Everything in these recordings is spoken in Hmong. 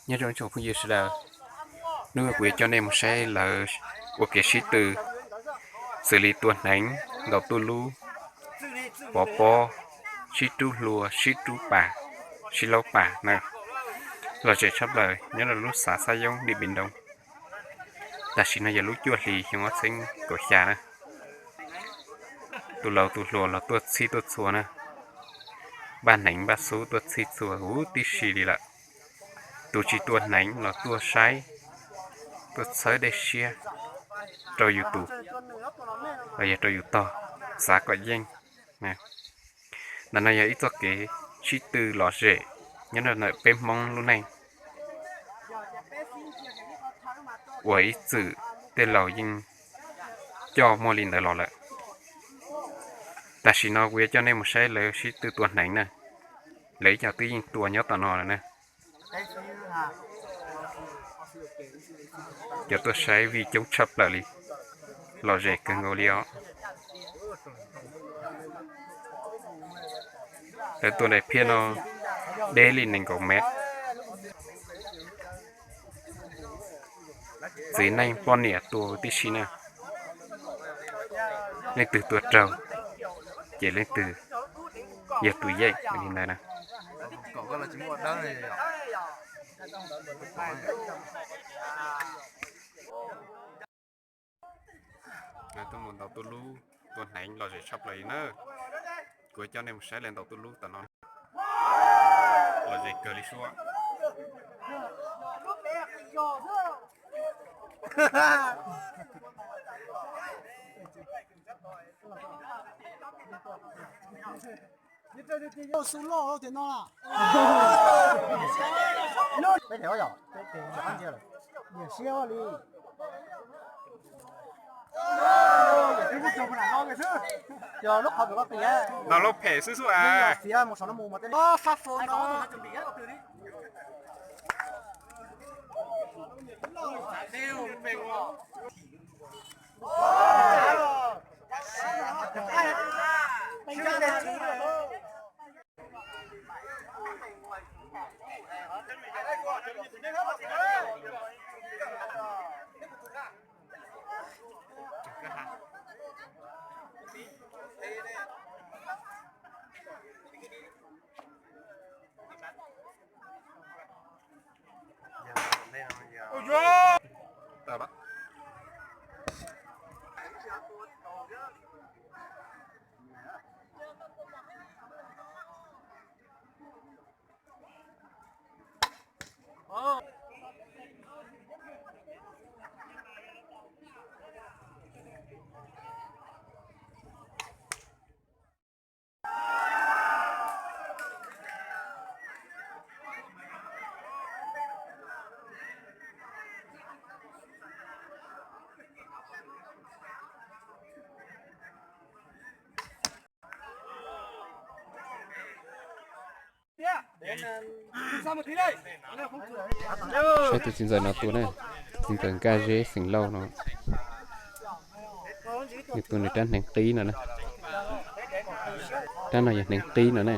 Nyob zoo ib tsoom phooj ywg sawv daws, hnub no kuv yuav coj nej mus saib lawv ua kev sib tw xws li tua hneev, ntaus tuj lub, pov pob, sib rub hlua, sib rub pas, sib laub pas na. Lom zem tshaj plaws nyob rau lub xav Xab Yoob Điện Biên Đông. Tam sim no yog lub cuaj hli xyoo ob txhiab kaum xya na. Tus laus tus hluas los tuaj txhij tuaj txhua na. Npaj hneev npaj xub tuaj txhij txhua huv tib si li lawm. Tus tsis tua hneev los tuaj saib, tuaj txhawb dej siab rau yus tus, los yog rau yus tog, xav kom yeej. Ntawm no yog ib txoj kev sib tw lom zem nyob rau ntawm peb Hmoob lub neej uas ib txwm tej laus yeej coj muaj li ntawd los lawm. Tam sim no kuv yuav coj nej mus saib lawv sib tw tua hneev na. Lawv ib co twb yeej tua nyob tom no lawm na. Cov tuaj saib vij coob tshaj plaws li, lom zem kawg nkaus li os. Lawv tua daim phiaj no deb li nees nkaum mev. Txiv neej poj niam tua tib si na. Leej twg tua raug ces leej twg yog tus yeej li ntawd na. Tuaj mus ntaus tuj lub, tua hneev lom zem tshaj plaws li na. Kuv coj nej mus saib lawv ntaus tuj lub tom no. Lom zem kawg li suab. Xub loj tias no. Peb them yom, peb them, niam siab li. Ntaus lub phem xwb xwb as. Saib tus txiv ntxawm no tua na, tus txiv ntxawm Nkaj Zeb xeem Lauj no. Nws tua nws rab hneev qib no na. Rab no yog hneev qib no na.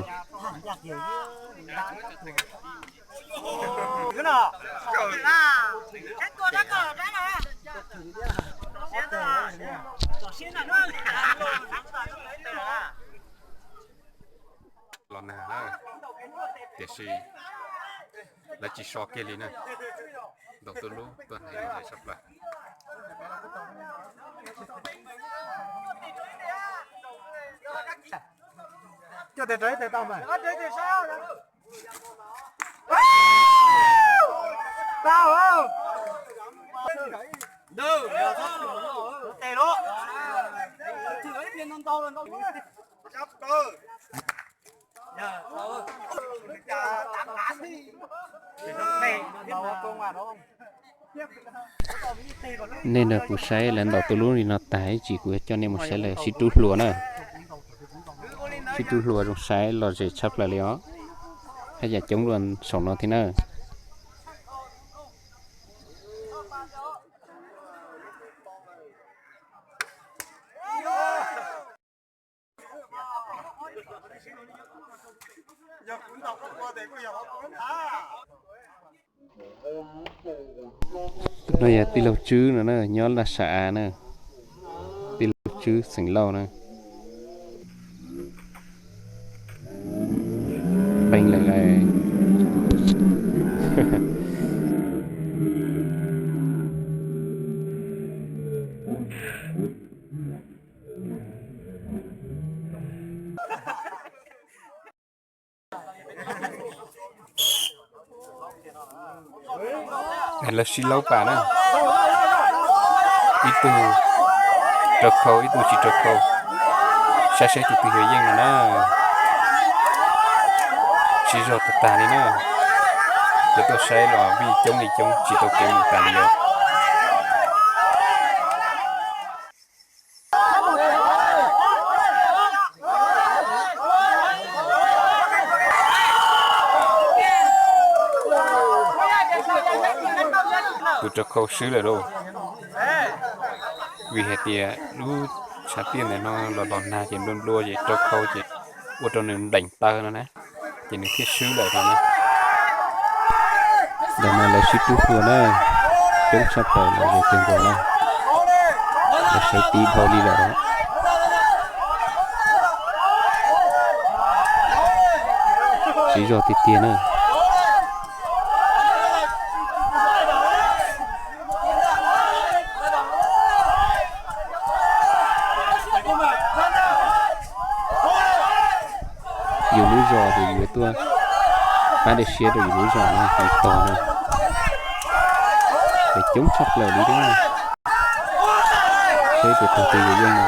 Los nag na, tiam sis lawv tsis so kiag li na. Ntaus tuj lub tuaj hneev sab plaws. Coj tes rau ib tes tau mas. Tau. Tes lawm. Nej nrog kuv saib lawv ntaus tuj lub li no tag ib chim kuv coj nej mus saib lawv sib rub hlua na. Sib rub hlua zoo saib lom zem tshaj plaws li os. Haj yam coob dua saum no thiab na. Tus no yog tij laug Tswb no na, nyob Laj Sa Av na. Tij laug Tswb xeem Lauj na. Peev lawm. Lawv sib laub pam na, ib tug rau khau ib tug tsis rau khau, saib saib tus twg yuav yeej no na. Sib zog tag tag li na, cov tuaj saib los vij coob li coob tsis tau kev mus tas li os. Tus rau khau swb lawm lauj, vim hais tias lub tshav tiaj ntawm no los los nag ces nplua nplua ces rau khau ces ua rau nws nplees taw no na, ces nws thiaj swb lawm no na. Ntawm no lawv sib pub tua na, coob tshaj plaws los yog cov nkaus na, lawv sawv tib dhau li lawm. Sib zog tiag tiag na. Yus lub zos ces yus tuaj pab dej siab rau yus lub zos no, yus tog na. Ces coob tshaj plaws li thiab. Seb tus tog twg yuav yeej no.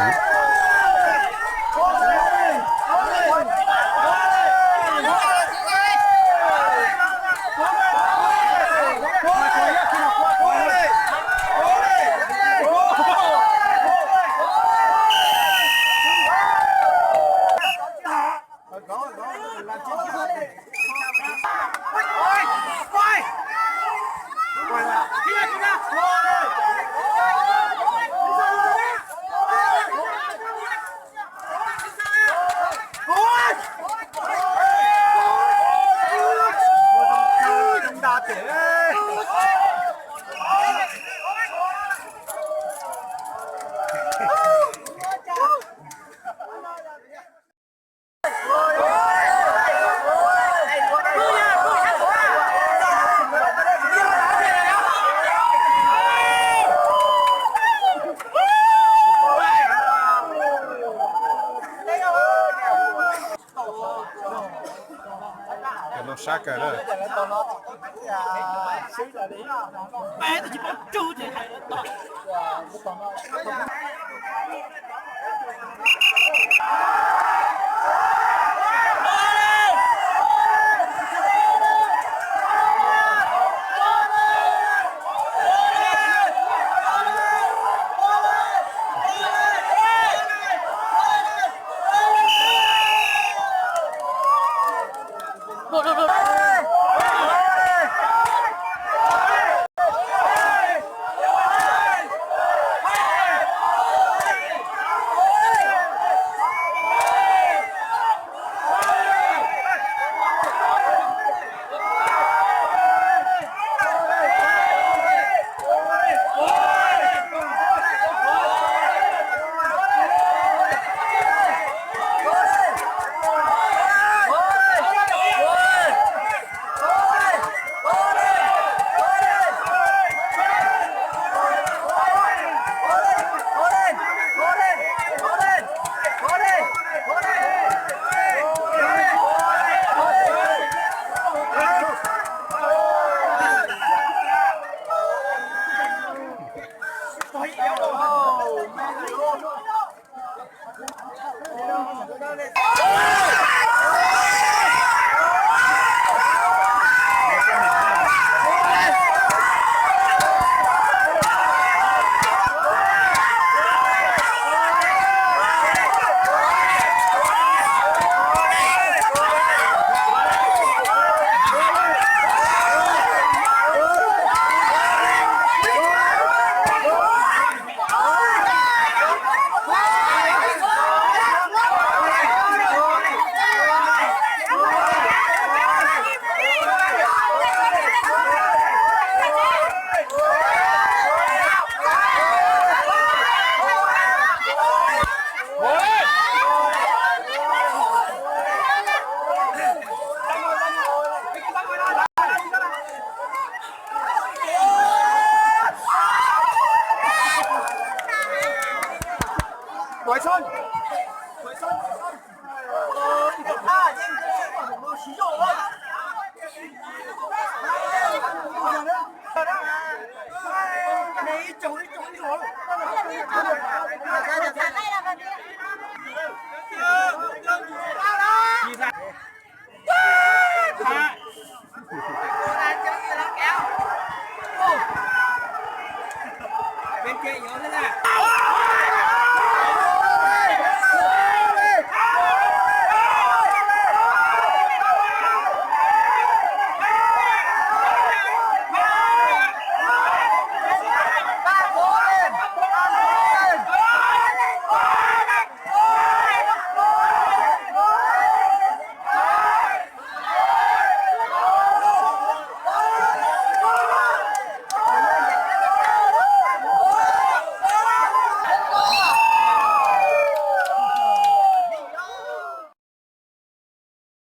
Ces yuav li na.